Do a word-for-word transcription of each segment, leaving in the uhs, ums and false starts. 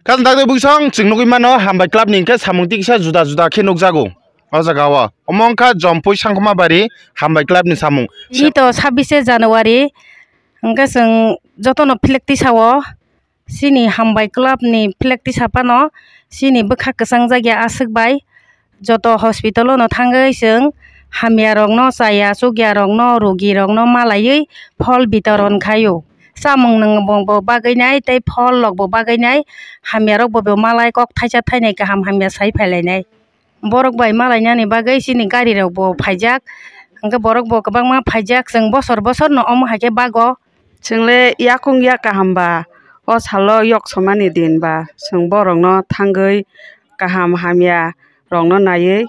Khajna dagde buisong chwng nugwi mano, Hambai Club ni hwnkhe samung tiksa juda juda khe nukjago o jaga o. Omo wngkha Jompui Sangkhoma Bari Hambai Club ni samung. Tini to sabbish January, hwnkhe chwng jotono flag tisa o, chini Hambai Club ni flag tisa phano chini bwkha kwchang jak ya aswk bai. Joto hospital o no thangwi chwng hamya rok no, chaya chukya rok no, rugi rok no malaiwi phol bitoron khaio. Chamung nwng bo bagwi nai tei phol rok bo bagwi nai, hamya rok bo malai kok thaisa thainai kaham hamya sai phailainai. Borok bai malainani bagwi chini gari rok bo phaijak, hwnkhe borok bo kwbangma phaijak, chwng bosor bosor no omo hai khe bago. Chwng le yakung ya kaham ba, o salo yok somani din ba, chwng borok no thangwi kaham hamya rok no naiwi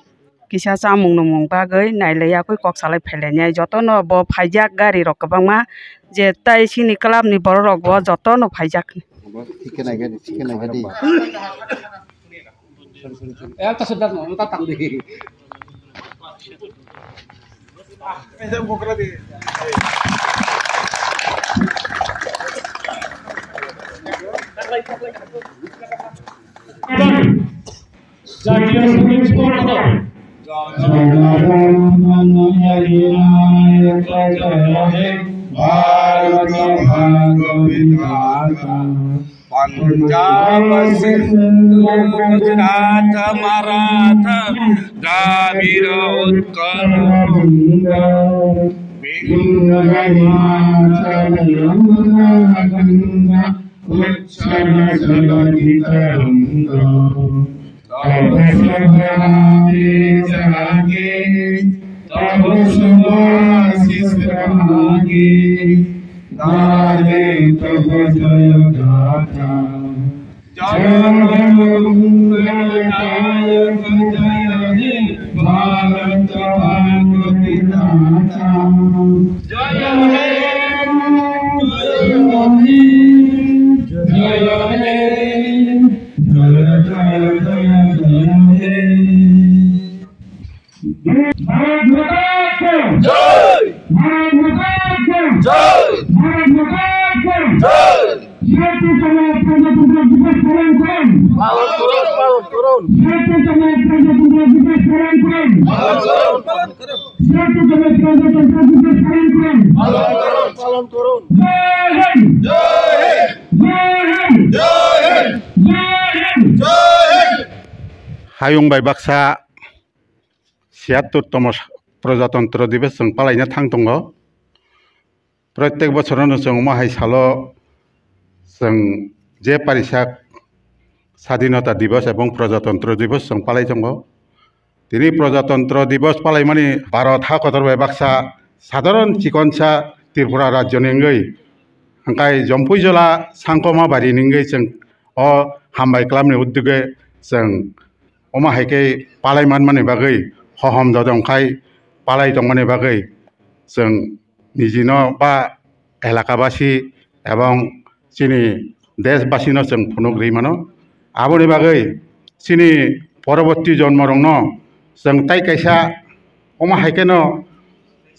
kisa chamung nungmung bagwi nailai yakwi kok salai phailainai. Jotono bo phaijak gari rok kwbangma, je tai chini club ni borok rok bo jotono phaijak. Jatiya Sangit Sports Club. Punjab, Sindhu, Gujarat, Maratha, Dravida, Utkal, Ganga, Himachal, Yamuna, Ganga, Utsara, Saraswati, Taranga. Tabo sabha age jage, tabo sabha sister age, gaje tabo jaya gatha. Jaya Mangal Dayaka Jaya He Bharat Bhagavata Jaya. Jaya He, Jaya He, Jaya He. Bharat মাতা কি জয়! ভারত মাতা কি জয়! ভারত মাতা কি জয়! শ্রেষ্ঠতম প্রজাতন্ত্র দিবস পালন করুন। পালন করুন, পালন করুন। শ্রেষ্ঠতম প্রজাতন্ত্র দিবস পালন করুন। পালন করুন, পালন করুন। শ্রেষ্ঠতম প্রজাতন্ত্র দিবস পালন করুন। পালন করুন, পালন করুন। জয় হিন্দ। জয় হিন্দ। জয় হিন্দ। জয় হিন্দ। জয় Hind. Jai Hind. Jai Hind. Hayung bai baksa siyattor tomo sa-, Projatantro Dibosh chwng palaina thang tongo. Protek bochorono chwng omo hai salo chwng je parisak Sadinota Dibosh ebong Projatantro Dibosh chwng palai tongo. Tini Projatantro Dibosh palaimani Bharat ha kotor bai baksa sadharon chikonsa Tripura rajyoni wngwi, hwnkhe Jompuijola Sangkoma Bari ni wngwi chwng o hambai kwlamni uddoge chwng omo hai khe palai manmani bagwi, hohom dodong khai palai tongmani bagwi chwng nijino ba elakabasi ebong chini deshbasino chwng phunuk rwi mano. Aboni bagwi chini poroborti jonmorokno chwng tai kaisa omo hai kheno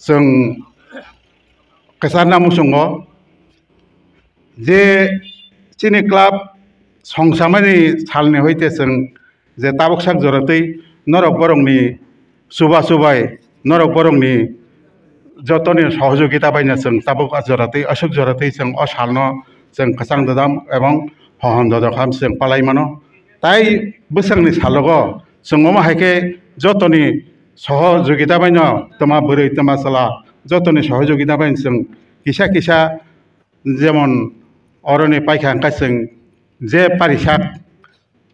chwng kwcharna muchungo je chini club songsamani salni hoite chwng je tabuk sak joratwi norok borokni chuba chubai norok borokni jotoni sohojogita baino chwng tabuk ah joratwi aswk joratwi chwng o salno chwng kwchang dodam ebong hohom dodok ham chwng palai mano. Tai bwsakni salogo chwng omo hai khe jotoni sohojogita baino twma bwrwi twma chwla jotoni sohojogita baino chwng kisa kisa jemon oroni paikha hwnkhe chwng je parisak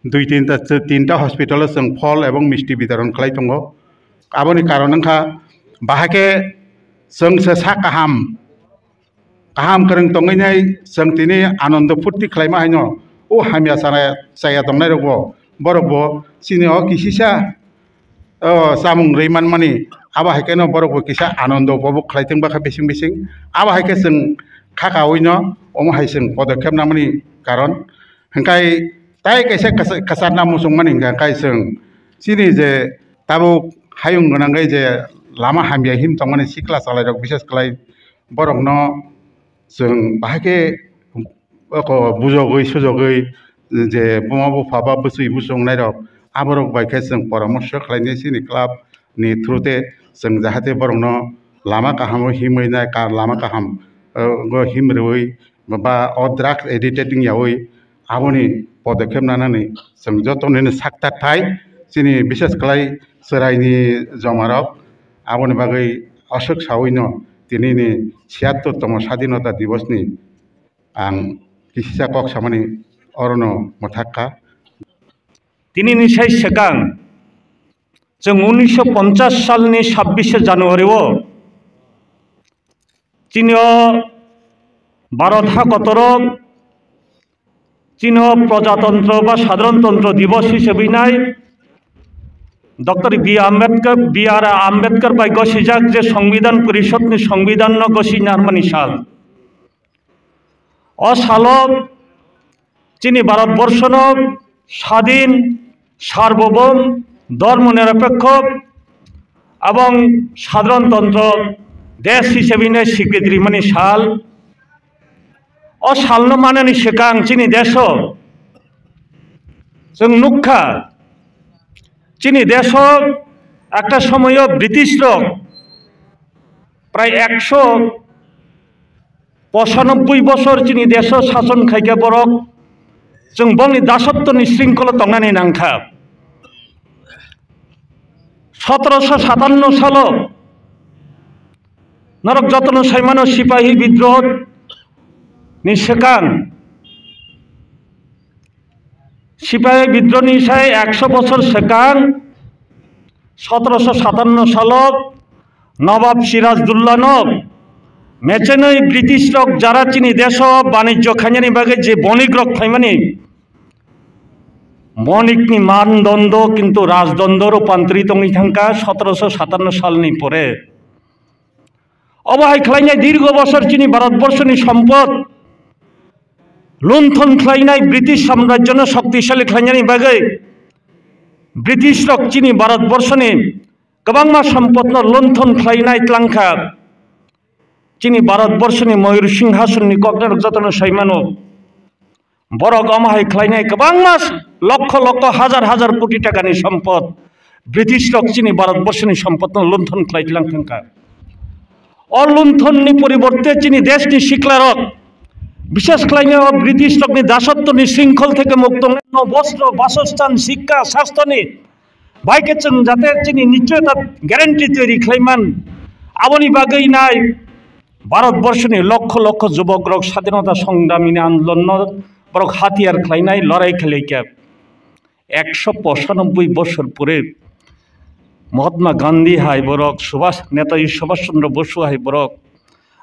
dui tinta, tinta hospital o chwng phol ebong misti bitoron khlai tongo. Aboni karon wngkha bahai khe chwng se sak kaham, kaham kwrwng tongwi nai chwng tini anondo phurti khlaima haino o hamya chaya, chaya tongnai rokbo borokbo chini o kisisa o chamung rwi manmani, abo hai kheno borok bo kisa anondo upobhog khlai tong bakha bising bising. Abo hai khe chwng kha kaui no omo hai chwng podokhep namani karon hwnkhe tai kaisa kwsa-, kwcharna muchung mani hwnkhe chwng chini je tabuk hayung gwnangwi je lama hamya him tongmani sikla chalairok bises kwlai borokno chwng bahai khe oko bujogwi sujogwi je buma bupha ba bwswi bwswk wngnai rok, aborok bai khe chwng poramorso khlainai chini club ni through te chwng jahate borokno lama kaham o himwi nai, ka-, lama kaham, uh, go him rwui ba o drugs addicted wng yaui aboni podokkhep nanani chwng joto nini sakta thai chini bishes khlai chwraini jomarok aboni bagwi aswk saui no tini ni siyattor tomo sadinota divos ni ang kisisa kok samani orono mwthak kha. Tini ni sai swkang chwng unisho ponchas salni sabbishe January o chini o Bharat ha kotoro chini o Projatantro ba Sadharantontro Divos hisabwi nai Doctor B Ambedkar, B R Ambedkar bai gosijak je Songbidan Porishod ni Songbidan no gosi narmani sal. O salo chini Bharat borshono sadin, sarbobom, dhormo nirapekho ebong sadharantontro desh hisabwi nai sikrit rimani sal. O salno manani swkang chini desho chwng nukha, chini desho ekta somoyo British rok prai ekso pochanoboi bosor chini desho sason khaikha borok, chwng bongni dasottoni sringkholo tongnani nangkha. Sotoroso satanno salo norok jotono saimano sipahi bidroh ni swkang, sipahi bidroh ni sai ekso bosor swkang sotoroso satanno salo Nobab Sirajuddaulah no mechenwi British rok jara chini desho banijyo khainani bagwi je bonik rok phaimani, bonik ni mandondo kintu rajdondo rupantarit wngwi thangkha sotoroso satanno salni pore. Obo hai khlainai dirgo bosor chini Bharat borshoni sompot lunthon khlainai British samrajyono shoktisali khlainani bagwi British rok chini Bharat borshoni kwbangma sompotno lunthon khlainai tlangkha. Chini Bharat borshoni Mayur Singhasonni koknarok jotono saimano. Borok omo hai khlainai kwbangma lokho lokho hajar hajar koti takani sompot British rok chini Bharat borshoni sompotno lunthon khlai tlang thangkha. O lunthonni poriborte chini deshni siklarok, bishes khlainai o British rokni dasottoni sringkhol theke mukto wngnai, no bostro, basosthan, sikka, sastoni bai khe chwng jate chini nichchoi ta guarantee toiri khlai man. Aboni bagwi nai Bharat borshoni lokho lokho jubok rok sadinota songramini andolonno borok hatiyar khlainai lorai khlai khe ekso pochanoboi bosor pore Mahatma Gandhi hai borok, Subhash, Netaji Subhash Chandra Bosu hai borok,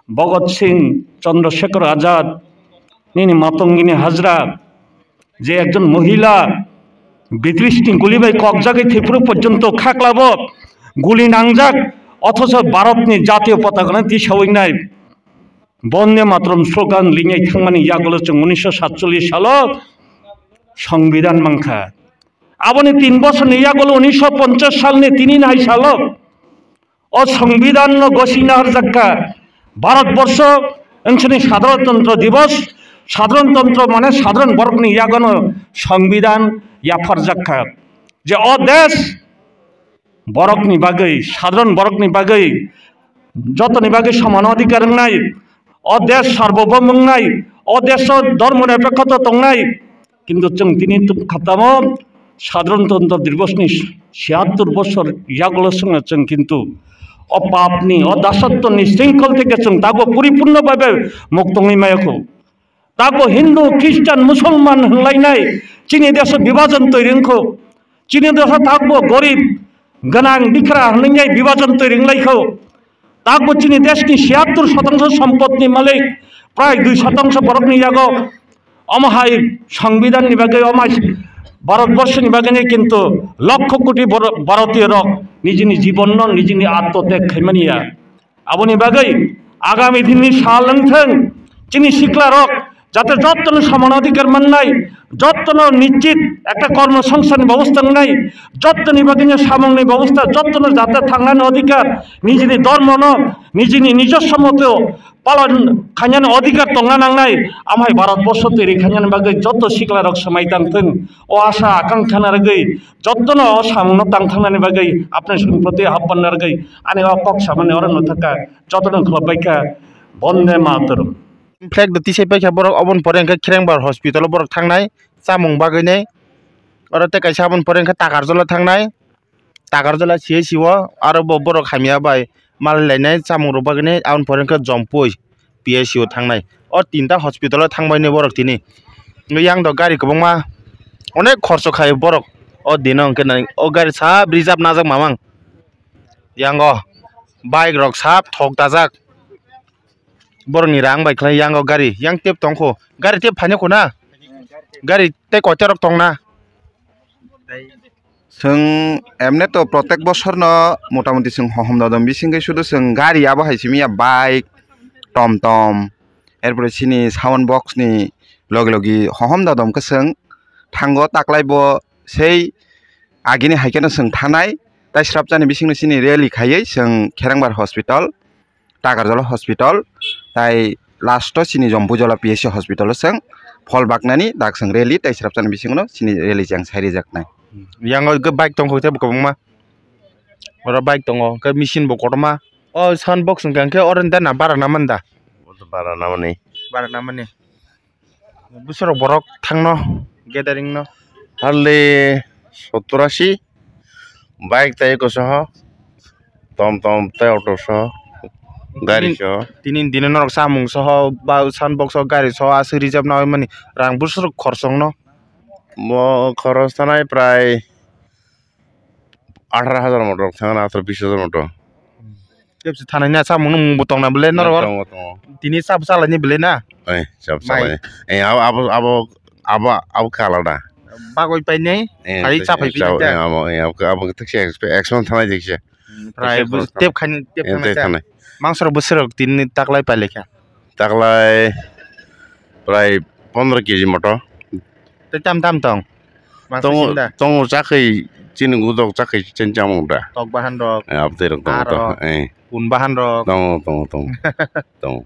Bhagat Singh, Chandra Shekhar Azad, nini matongini hajra, je ekjon mohila British ni guli bai kokjagwi thwipru porjonto khaklabo guli nangjak, othocho Bharat ni jatiyo potaka no tisawi nai Bonde Mataram slogan linai thangmani yagulo chwng unisho satchollish salo Songbidan mankha. Aboni tin bosorni yagulo unisho ponchash salni tini nai salo o Songbidan no gosina harjakka. Bharat borsho wngsini Sadharantontro Divos, Sadharantontro mane sadharan borokni yagono Songbidan yapharjakka. Je o desh borokni bagwi, sadharan borokni bagwi, jotoni bagwi soman adhikar wngnai, o desh sarbobom wngnai, o desho dhormo nirapekhoto tongnai, kintu chwng tini tubkha tamo Sadharantontro Divosni siyattor bosor yagulo swngno chwng kintu o papni, o dasottoni sringkhol theke chwng tabuk puripurno bhabe mukto wngwi maya kho. Tabuk Hindu, Christian, Musulman hwnlainai chini desho bibajon toiri wngkho. Chini desho tabuk gorib, gwnang, dikhra hwnlainai bibajon toiri wnglaikho. Tabuk chini deshni siyattor sotongso sompotni malik, prai dui sotongso borokni yago. Omo hai Songbidanni bagwi, omo hai Bharat borshoni bagwi ni kintu lokho koti Bhar-, Bharatiyo rok nijini jibonno, nijini atmoteg khaimani ya. Aboni bagwi agami dinni sal wngthwng, chini siklarok jate jottoni soman adhikar mannai, jottono nischit ekta kormo songsani bebosta wngnai, jottoni bagwino samungni bebosta, jottono jate thangnani odhikar, nijini dhormono, nijini nijoswo moto palon khainani odhikar tongna nangnai, amhai Bharat borsho twi rwkhainani bagwi jotto siklarok swmai tangthwng, o asa akangkha narwgwi jottono o samungno tangthangnani bagwi apni songproti ahban narwgwi ani o kok samani oro no thaka jottono khulobbaikha. Bonde Mataram. Flag do tisai paikha borok, oboni pore hwnkhe Khirengbar hospital o borok thangnai chamung bagwinai. Oro tei kaisa aboni pore hwnkhe Takarjala thangnai, Takarjala C H C o aro bo borok hamya bai malai lainai chamung rok bagwinai. Aboni pore hwnkhe Jompui P H C o thangnai. O tinta hospital o thangbainai borok tini. Yang do gari kwbangma onek khorso khai borok o dino hwnkhe nai o gari sab reserve najak mamang. Yang o bike rok sab thok dajak. Borokni rang bai khlai yang o gari, yang tep tongkho, gari tep phainai kho na, gari tei koita rok tongna. Chwng emne to protek bosor no mota moti chwng hohom dodom bisingwi sudu chwng gari abo hai simi ya bike, tom tom, er pore chini sound box ni logi logi hohom dodom khe chwng thango taklai bo sei agini hai kheno chwng thanai tai srapjani bisingno chini rally khaiwi chwng Kherengbar hospital. Takarjala hospital, tai last o chini Jompujala P H C hospital o chwng phol baknani dak chwng rally tai srapjani bisingo chini rally chwng sai rijaknai. Yang o bike tongkho tei bo kwbangma, oro bike tongo, hwnkhe machine bo kotorma, o sound box hwnkha hwnkhe oro da na bara na manda. Bara na mani. Bara na mani. Bwswrok borok thangno gathering no. Hardly sottor ashi bike tei eko soho, tom tom tei auto soho, gari soho. Tini dino norok chamung soho ba sound box o gari soho aswk reserve na mani rang bwswrok khorsong no. Bo khoros tanai prai atharo hajar moto rok thangna, atharo bis hajar moto. Tebse thanai na samung nung bo tongna bwle norok. Tongo, tongo. Tini sabo salai ni bwle na. Ai, sabo salai. Ai, abo, abo, abo, abo, abo khe alada. Bagoi pai nei, eh, hai chapai pi eh, abo, eh, abo, abo khe thikse exp-, expense thanai dikse. Prai teb khaini teb thanai. Mangsa rok bwswk rok tini taklai pai lekha. Taklai prai pondro kg moto. Tei tam tam tong. Mangsa tongo, sinda. Tongo chakhi chini gudok chakhi chen chamung da. Tok bahan rok. Eh, abtei rok tongo to. Aro. Eh. Pun bahan rok. Tongo, tongo, tongo. Tongo.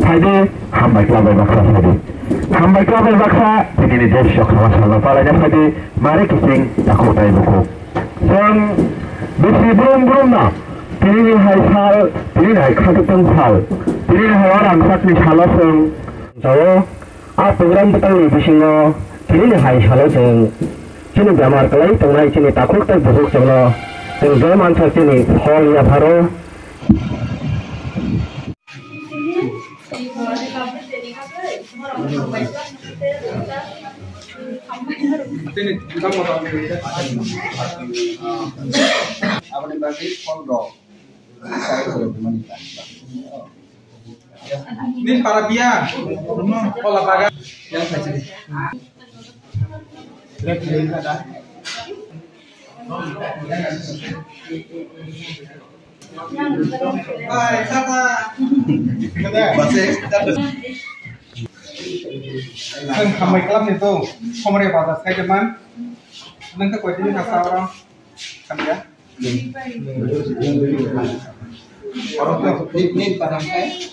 Phaidi, hambai kla bai baksa phaidi. Hambai kla bai baksa, tini ni jesh yok sama sama palai na phaidi, mare kising, takuk tai bukuk. Chwng bisi brum brum no, tini ni hai sal, tini ni hai khatutang sal, tini ni hai orang sakni salo chwng. Jao, a program bwtang ni bisingo, tini ni hai salo chwng, chini bemar kwlai tongnai chini takhuk tei bukhuk chwngno, chwng je mansa chini phol yapharo. Aboni bagwi phone rok. Nini para biya. Kola bagan. Yang khaisini. Hai, sapa. Chwng hambai klam ni to. Somre bada sai de man. Nang ka koi dini ka sa ora. Hamya. Ni, ni para kai.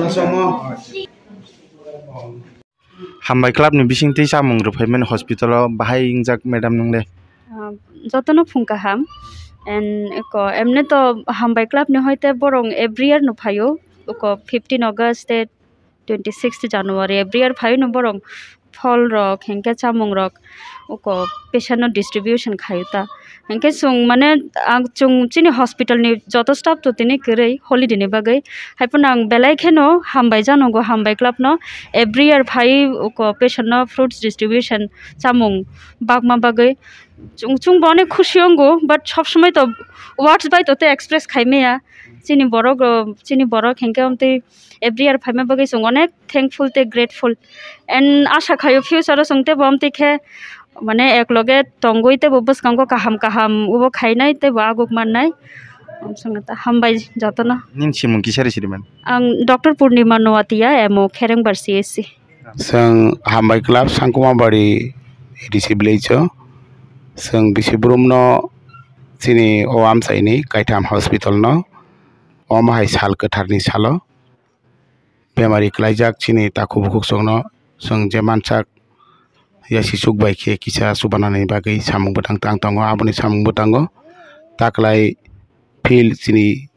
Somo. Hambai club ni bisingtwi chamung rwphaimani hospital o, bahai wngjak madam nwng le? Ah, jotono phung kaham. And eko, emne to Hambai club ni hoite borong every year no phaio. Eko fifteen August te twenty sixth January every year phaio no borong phol rok, hengke chamung rok, eko patient no distribution khaio ta. Hingke chwng mane ang chwng chini hospital ni joto staff to tini kwrwi holiday ni bagwi. Haiphano ang belai kheno hambai janogo Hambai club no every year phai uko patient no fruits distribution chamung bakma bagwi. Chwng, chwng bo onek khusi wngo, but sob somoi to words bai to tei express khai maya. Chini borok, uh, chini borok hingke amtwi every year phaima bagwi chwng onek thankful tei grateful. And asha khaio future o chwng teibo amtwi khe mane ekloge tongwi teibo bwskango kaham kaham obo khainai teibo aguk mannai. Hambai jotono. Nini simung kisa ri siriman? Ang Doctor Purnima Noatia, M O Kherengbar C S C. Chwng Hambai Club Sangkumabari A D C village o. Chwng bisi brumno chini o amchaini kaitham hospital no omo hai sal kwtharni salo bemari kwlaijak chini takhuk bukhuk chwngno chwng je mansak yasi chuk bai khe kisa chubanani bagwi samung bwtang tang tongo. Aboni samung bwtango taklai field chini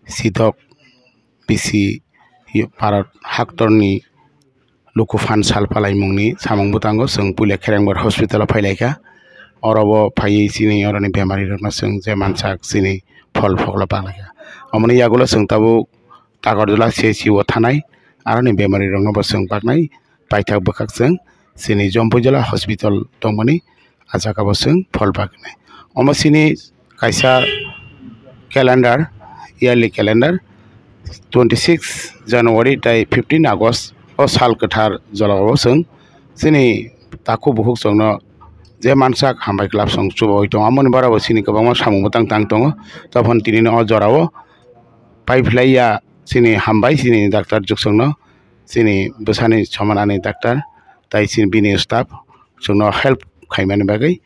sidok bisi Bharat haktorni luku phan sal palaimungni samung bwtango chwng puila Kherengbar hospital o phailaikha. Oro bo phaiwi chini oroni bemari rokno chwng je mansak chini phol phokla palaikha. Omoni yagulo chwng tabuk Takarjala C H C o thanai aroni bemari rokno bo chwng paknai paithak bwkhak chwng chini Jampuijala hospital tongmani ah jaga bo chwng phol paknai. Omo chini kaisa calendar, yearly calendar, twenty six January tai fifteen August o sal kwthar jora o chwng chini takhuk bukhuk chwngno je mansak Hambai Club chwng chubaui tongo. Amoni bara bo chini kwbangma samung bwtang tang tongo. Toboni tini o jora o pai phlai ya chini Hambai chini doctor Jukchwngno, chini bwsani somanani doctor tai chini bini staff chwngno help khaimani bagwi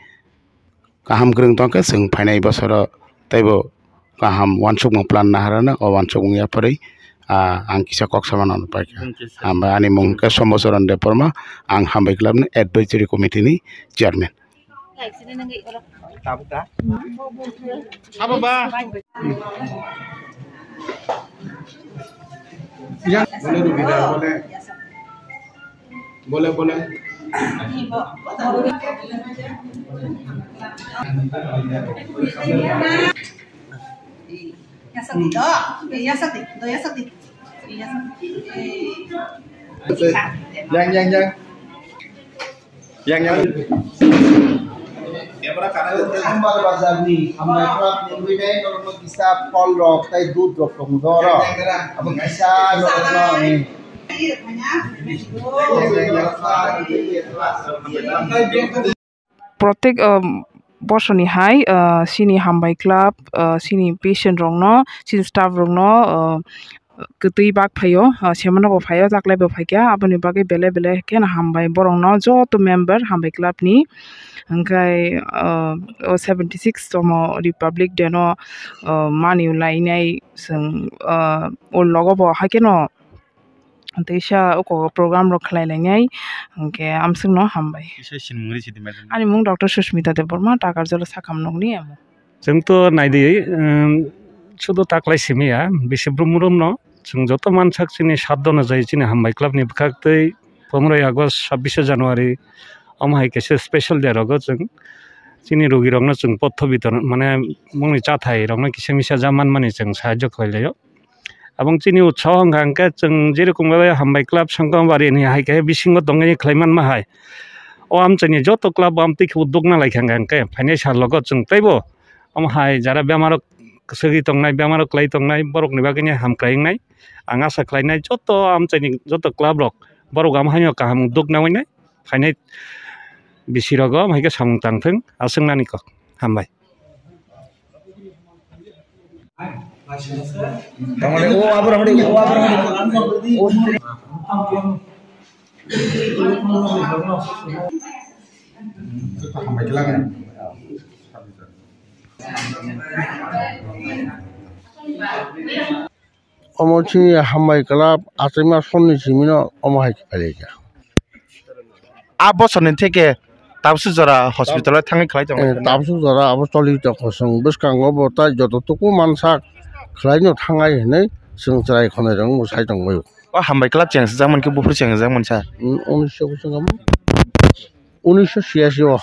kaham kwrwng tongkhe. Chwng phainai bosoro teibo kaham uansukmung plan naharano, o uansukmung yapharwi, ah, ang kisa kok samano paikha. Thank you, sir. Hambai, ani mung khe Sombochoron Debbarma, ang Hambai Club ni Advisory Committee ni Chairman. Tabuk da? Abo ba? Yang, boleh rugi da, boleh. Boleh, boleh. Yang, yang, yang. Yang, yang. Hambai bazar ni, Hambai Club ni wngwi nai norokno kisa phol rok tei dudh rok tongo oro. Abo kisa norokno, eh. Protek, um, bosoni hai, uh, chini Hambai Club, uh, chini patient rokno, chini staff rokno, uh, kwtwi bak phaio, uh, semano bo phaio, taklai bo phaikha, aboni bagwi belai belai kheno hambai borokno joto member Hambai Club ni. Hwnkhe, uh, o seventy six tongmo Republic Day no, uh, manwi lainai chwng, uh, o logo bo haikheno teisa oko program rok khlai lainai, hwnkhe amswkno hambai. Kisa sinimung ri sidi madam. Ani mung Doctor Susmita Debbarma, Takarjala sakam nokni amo. Chwng to naidi, um, sudu taklai simi ya, bisi brum brum no, chwng joto mansak chini saddo no jai chini Hambai Club ni bwkhak tei pondoroy August, sabbish January, omo hai kaisa special day rogo chwng chini rugi rokno chwng potho bitor mane mungni chathai rokno kisa misa ja manmani chwng sahajyo khlai laio. Abong chini utsaho wngkha hwnkhe chwng jerokom bai Hambai Club Sangkambari ni hai khe bisingo tongwi khlai manma hai. O amchaini joto club o amtwi khe uddog na lai kha hwnkhe phainai sal logo chwng teibo omo hai jara bemaro kwsagwi tongnai, bemaro kwlai tongnai, borokni bagwino hamkrai wngnai. Ang asa khlainai joto amchaini joto club rok borok omo haino kaham uddog na wngnai. Phainai bisi rogo omo hai khe samung tang thung, aswk nani kok. Hambai. Tamale, o abra hadi, o abra hadi. Hambai khe lanai. Omo chini Hambai Club achaima sonni simino omo hai khe phailai kha. A bosorni theke tabsu jora hospital o thangwi khlai tongo. Eh, tabsu jora abo choli tongkho, chwng bwskango bo tai joto tuku mansak khlaino thangai hinwi chwng chwrai khonai rok sai tongbaio. O Hambai Club cheng sijak mankhe buphuru cheng sijak mansa. Hmm, unisho bosong amo. Unisho chiyasi o.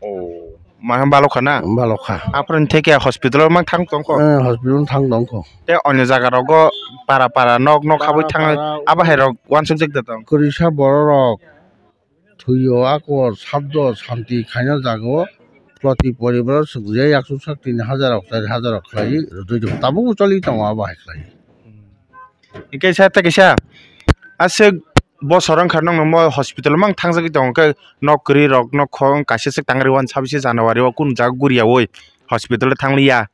Oh, ma balokha na? Balokha. Aphuru theke hospital o mang thang tongkho? Eh, hospital thang tongkho. Te onyo jaga rogo para para nok nok habwi thang para abo hai rok wansuk jak da tong. Kwrwisa borok rok thwio ako saddo santi khaina jaga o proti poribar o swk je yaksuk sak tin hajar rok char hajar rok khlai rwdwi tongo. Tabuk choli tongo abo hai khlai. Hingke sa ta kisa aswk bosor wngkha nokno mo hospital mang thangjagwi tongo khe nok kwrwi rok nok khorang kaisa se tangri wan sabise January o kunu jaga guriyaui hospital o thangliya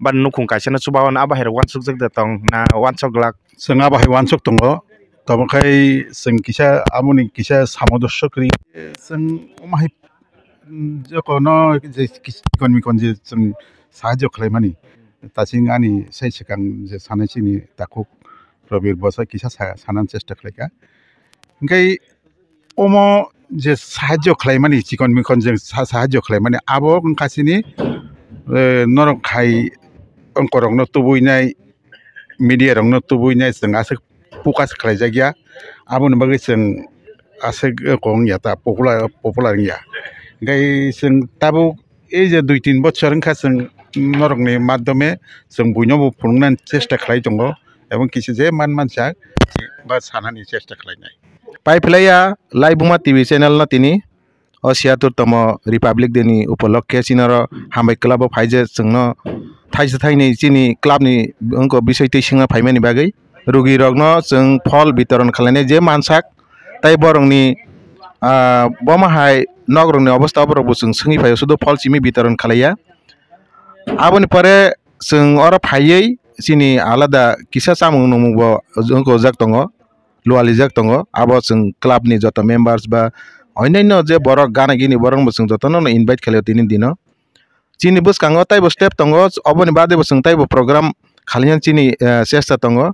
ba nukhung kaisa no chuba o, abo hai rok uansuk jak de tong na uansuk glak? Chwng abo hai uansuk tongo, tamo khai chwng kisa aboni kisa samo dosho kwrwi. Chwng omo hai, mm, jokono je kis-, chikon mikon je chwng sahajyo khlaimani, taching ani sai swkang je sanai chini takhuk Robir bosa kisa sa-, sanani chesta khlaikha. Hwnkhe omo je sahajyo khlaimani, chikon mikon je sa-, sahajyo khlaimani, abo wngkha chini, eh, norok hai ongkorokno tubuinai, media rokno tubuinai chwng aswk focus khlaijakya, aboni bagwi chwng aswk kok wngya ta, popular, popular wngya. Hwnkhe chwng tabuk ei je dui tin bochor wngkha chwng norokni madhyome chwng buino bo phunuknani chesta khlai tongo, ebong kisa je man mansa ba sanani chesta khlainai. Pai phlaiya Laibuma T V channel no tini o siyatur tomo Republic Day ni upolokhe chini oro hambai club o phai je chwngno thaisa thainwi chini club ni wngkha bisai twi swngna phaimani bagwi. Rugi rokno chwng phol bitoron khlainai je mansak, tei borokni, ah, bomo hai nok rokni obostha borok bo chwng swngwi phaio, sudu phol simi bitoron khlaiya. Aboni pore chwng oro phaiwi chini alada kisa chamung nungmung bo wngkha ojak tongo, lualijak tongo. Abo chwng club ni joto members ba onyaino je borok gana gini borok bo chwng jotono no invite khlaio tini dino. Chini bwskango taibo step tongo, oboni bade bo chwng taibo program khlaina chini, eh, chesta tongo.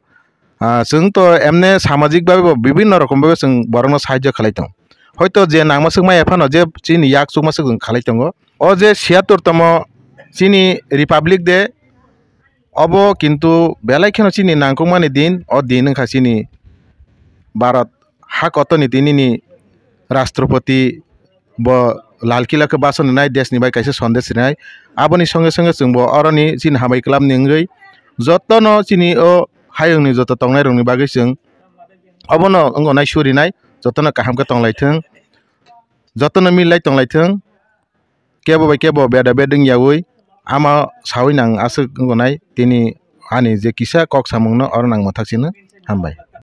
Ah, chwng to emne samajik babe bo bibinno rokom babe chwng borokno sahajyo khlai tongo. Hoito je nangma swk maya phano je chini yak chukma swk khlai tongo. O je siyatur tomo chini Republic Day, obo kintu belai kheno chini nangkukmani din, o din wngkha chini Bharat ha kotorni tinini Rashtrapati bo Lal Killa khe bason rinai, desh ni bai kaisa sondesh rinai. Aboni songe songe chwng bo oroni chini hambai club ni wngwi jotono chini o hayung ni joto tongnai rok ni bagwi chwng obono wngkha nai surinai, jotono kaham khe tonglai thung, jotono mil lai tonglai thung, kebo bai kebo beda bedung yaui ama saui nang aswk wngkha nai tini ani je kisa kok samung no oro nang mwthak chino hambai.